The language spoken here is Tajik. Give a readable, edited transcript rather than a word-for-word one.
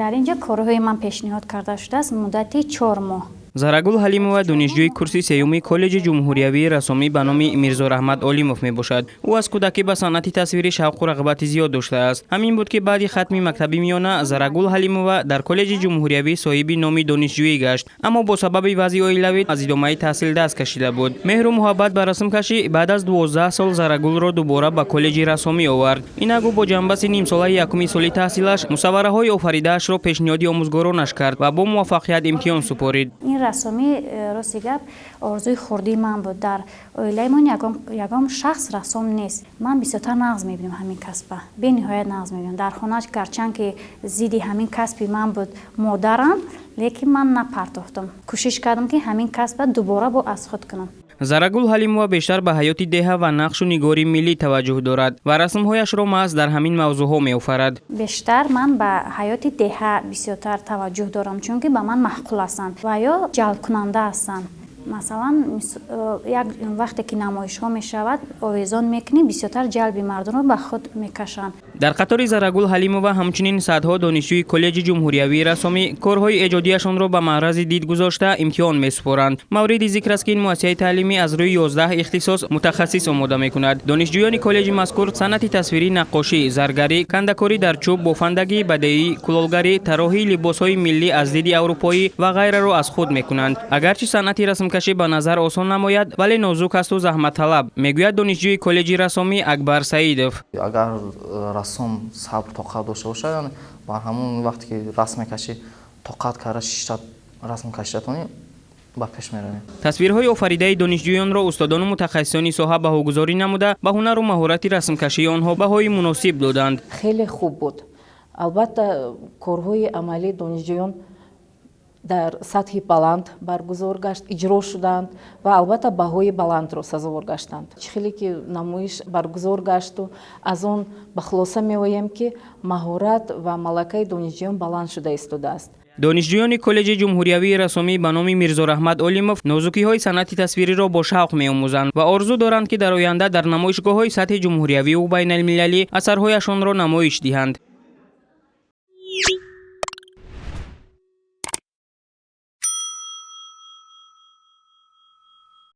Дар ин ҷо корҳои ман пешниҳод карда шудааст муддати 4 моҳ. Зарагул Ҳалимова донишҷӯи курси сеюми коллеҷи ҷумҳуриявии рассомӣ ба номи Мирзораҳмат Олимов мебошад. Ӯ аз кӯдакӣ ба санъати тасвирӣ шавқу рағбати зиёд доштааст. Ҳамин буд, ки баъди хатми мактаби миёна Зарагул Ҳалимова дар коллеҷи ҷумҳуриявӣ соҳиби номи донишҷӯӣ гашт, аммо бо сабаби вазъи оилавӣ аз идомаи таҳсил даст кашида буд. Меҳру муҳаббат ба расмкашӣ баъд аз 12 сол Зарагулро дубора ба коллеҷи рассомӣ овард. Инак ӯ бо ҷанбаси нимсолаи якуми соли таҳсилаш мусаввараҳои офаридаашро пешниҳоди омӯзгоронаш кард ва бо муваффақият имтиҳон супорид. Ин рассомӣ, рости гап, орзуи хурдии ман буд. Дар оилаи мон ягон шахс рассом нест. Ман бисёртар нағз мебинам ҳамин касба, бениҳоят нағз мебинам. Дар хона гарчанд ки зидди ҳамин касби ман буд модарам, лекин ман напартохтам, кӯшиш кардам, ки ҳамин касба дубора бо аз худ кунам. Зарагул Ҳалимова бештар ба ҳаёти деҳа ва нақшу нигори миллӣ таваҷҷӯҳ дорад ва расмҳояшро маҳз дар ҳамин мавзӯъҳо меофарад. Бештар ман ба ҳаёти деҳа бисёртар таваҷҷӯҳ дорам, чунки ба ман маъқул ҳастанд ва ё ҷалбкунанда ҳастанд. Масалан, як вақте ки намоишҳо мешавад, овезон мекунем, бисёртар ҷалби мардумро ба худ мекашанд. Дар қатори Зарагул Ҳалимова ҳамчунин садҳо донишҷӯи коллеҷи ҷумҳуриявии рассомӣ корҳои эҷодияшонро ба маърази дид гузошта имтиҳон месупоранд. Мавриди зикр аст, ки ин муассисаи таълимӣ аз рӯи 11 ихтисос мутахассис омода мекунад. Донишҷӯёни коллеҷи мазкур санъати тасвирӣ, наққошӣ, заргарӣ, кандакорӣ дар чӯб, бофандагӣ, бадеӣ, кулолгарӣ, тарроҳии либосҳои миллӣ аз диди аврупоӣ ва ғайраро аз худ мекунанд. Агарчи санъати расмкашӣ ба назар осон намояд, вале нозук асту заҳматталаб, мегӯяд донишҷӯи коллеҷи рассомӣ Акбар Саидов. Агар рассом сабр, тоқат дошта бошад, яъне бар ҳамон вақте ки расм мекашӣ, тоқат карда шишта расм кашида ба пеш меравем. Тасвирҳои офаридаи донишҷӯёнро устодону мутахассисони соҳа баҳогузорӣ намуда, ба ҳунару маҳорати расмкашии онҳо баҳои муносиб доданд. Хеле хуб буд. Албатта, корҳои амалии донишҷӯён дар сатҳи баланд баргузор гашт, иҷро шуданд ва, албатта, баҳои баландро сазовор гаштанд. Чӣ хеле ки намоиш баргузор гашту аз он ба хулоса меоем, ки маҳорат ва малакаи донишҷӯён баланд шуда истодааст. Донишҷӯёни коллеҷи ҷумҳуриявии рассомӣ ба номи Мирзораҳмат Олимов нозукиҳои санъати тасвириро бо шавқ меомӯзанд ва орзу доранд, ки дар оянда дар намоишгоҳҳои сатҳи ҷумҳуриявиву байналмилалӣ асарҳояшонро намоиш диҳанд.